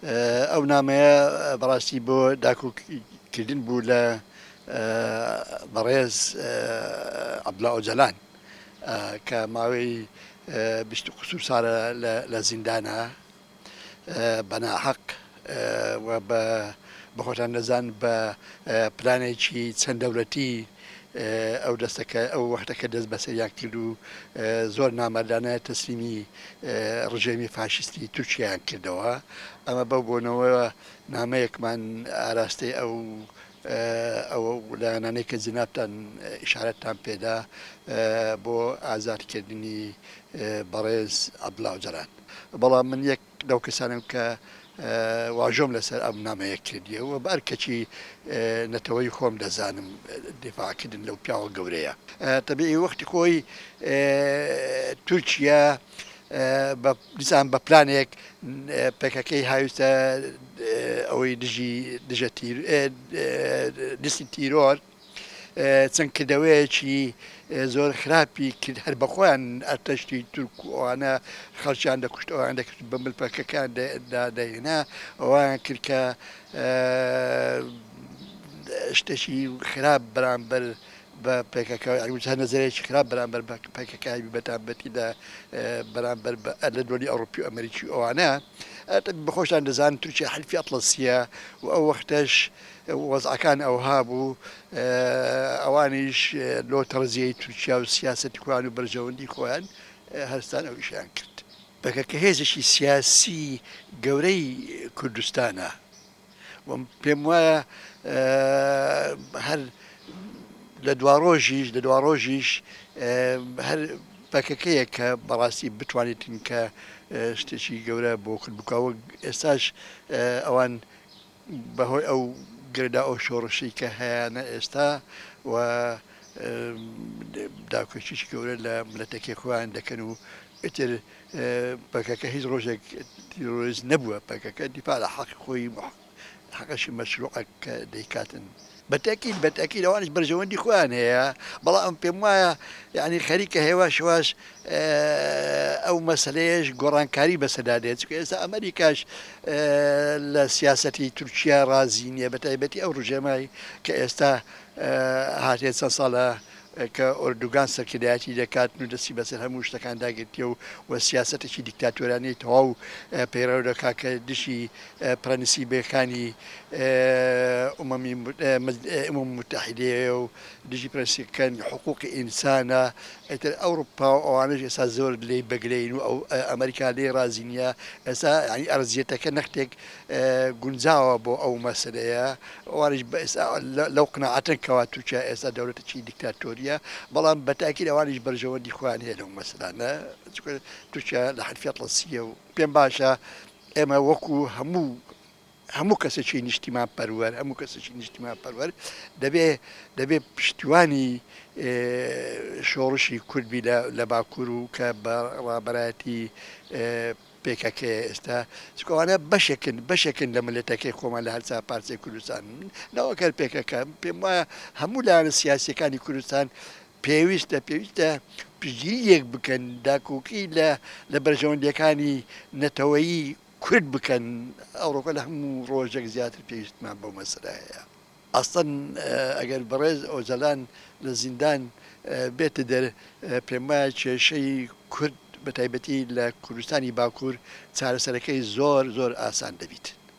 ئەو نامەیە بەڕاستی بۆ داکۆکیکردن بوو لە بەڕێز عەبدوڵا ئۆجەلان کە ماوەی 20 و قسوور ساڵە لە زیندانە بە ناحەق و بە بەخۆتان دەزان بە پلانێکی چەند دەولەتی ئەو دەستەکە ئەو وەختە کە دەست بەسەریان کرد و زۆر نامەردانە تەسلیمی ڕژێمی فاشیستی تورکیایان کردەوە. ئەمە بەو بۆنەوە نامەیەکمان ئاراستەی ئەو ئەو لایەنانەی کە جەنابتان ئیشارەتتان پێدا بۆ ئازادکردنی بەڕێز عەبدوڵا ئۆجالان. بەڵام من یەک لەو کەسانەم کە واژۆم لەسەر ئەم نامەیە کردیە و بە ئەرکەکی نەتەوەیی خۆم دەزانم دیفاع کردن لەو پیاوە گەورەیە. تەبیعی وەختی خۆی تورکیا بە دیسان بە پلانێک پەکەکەی هاویستە ئەوەی دژی دژە تیر دستی تیرۆر چەند کردەوەیەکی زۆر خراپی کرد هەر بەخۆیان ئەرتەشتی تورک و ئەوانە خەڵکیان دەکوشت ئەوان دەکرد بە مل پەکەکان دەهێنا ئەویان کرد کە شتێکی خراپ بەرامبەر بە پەکەکە هەر نەزەرێکی خراپ بەرامبەر بە پەکەکە بەتابەتی لە بەرامبەر بە لە دۆلی ئەوروپی و ئەمریکی ئەوانە بەخۆشتان دەزان تورکیا حلفی ئەتڵەسیە و ئەو وەختەش وەزعەکان ئەوها بوو ئەوانیش لۆ تەڕزیەی تورکیا و سیاسەتی خۆیان و بەرژەوەندی خۆیان هەرستان ئەو ئیشیان کرد. پەکەکە هێزێکی سیاسی گەورەی کوردستانە و پێم وایە هەر لە دواڕۆژیش لە دواڕۆژیش هەر پەکەکەیە کە بەڕاستی بتوانێتن کە شتێکی گەورە بۆ کورد بکا وەک ئێستاش ئەوان بەهۆی ئەو گردا ئەو شۆڕشەی کە هەیانە ئێستا و داکۆکیی گەورە لە ملەتەکەی خۆیان دەکەن و ئیتر پەکەکە هیچ ڕۆژێک تیرۆریست نەبووە، پەکەکە دیفاع لە حەقی خۆی حەقەشی مەشروعە کە دەیکاتن. بە تەئکید بە تەئکید ئەوانیش بەرژەوەندی خۆیان هەیە، بەڵام پێم وایە یانی خەریکە هێواش هێواش ئەو مەسەلەیەش گۆڕانکاری بەسەردا دێت، چونکە ئێستا ئەمەریکاش لە سیاسەتی تورکیا ڕازی نییە، بە تایبەتی ئەو ڕژێمای کە ئێستا هاتێ چەند ساڵە کە ئۆردوگان سەرکردایەتی دەکات و دەستی بەسەر هەموو شتەکاندا گرتیە و و سیاسەتێکی دیکتاتۆرانەی تەواو پەیڕەو دەکات کە دژی پرەنسیبەکانی ئومەمی ئومەم موتەحیدەیە و دژی پرەنسیبەکانی حقوقی ئینسانە. ئیتر ئەوڕوپا و ئەوانەش ئێستا زۆر لێی بەگلەیین و ئەو ئەمریکا لێی ڕازی نییە. ئێستا یانی ئەرزیەتەکە نەختێک گونجاوە بۆ ئەو مەسەلەیە. ئەوانیش بە ئێستا لەو قناعەتەن کەوا تورکیا ئێستا دەولەتێکی دیکتاتۆریە، بەڵام بە تاکید ئەوانیش بەرژەوەندی خۆیان هەیە لەو مەسەلانە، چونکە تورکیا لە حلفی ئەتڵەسیە و پێم باشە ئێمە وەکو هەموو هەموو کەسێکی نیشتیمان پەروەر هەموو کەسێکی نیشتیمان پەروەر دەبێ دەبێ پشتیوانی شۆڕشی کورد بی لە باکوور و کە بە ڕابەرایەتی پێکەکەیە ئێستا چونکە ئەوانە بەشێکن بەشێکن لە ملەتەکەی خۆمان لە هەرچا پارچەی کوردستان نەوەک هەر پێکەکە پێم وایە هەموو لایەنە سیاسیەکانی کوردستان پێویستە پێویستە پشتگیری یەک بکەن داکۆکی لە لە بەرژەوەندیەکانی نەتەوەیی کورد بکەن ئەوڕۆکە لە هەموو ڕۆژێک زیاتر پێویستمان بەو مەسەلە هەیە. ئەسڵەن ئەگەر بەڕێز ئۆجەلان لە زیندان بێتە دەر پێموایە کێشەی کورد بەتایبەتی لە کوردستانی باکوور چارەسەرەکەی زۆر زۆر ئاسان دەبیت.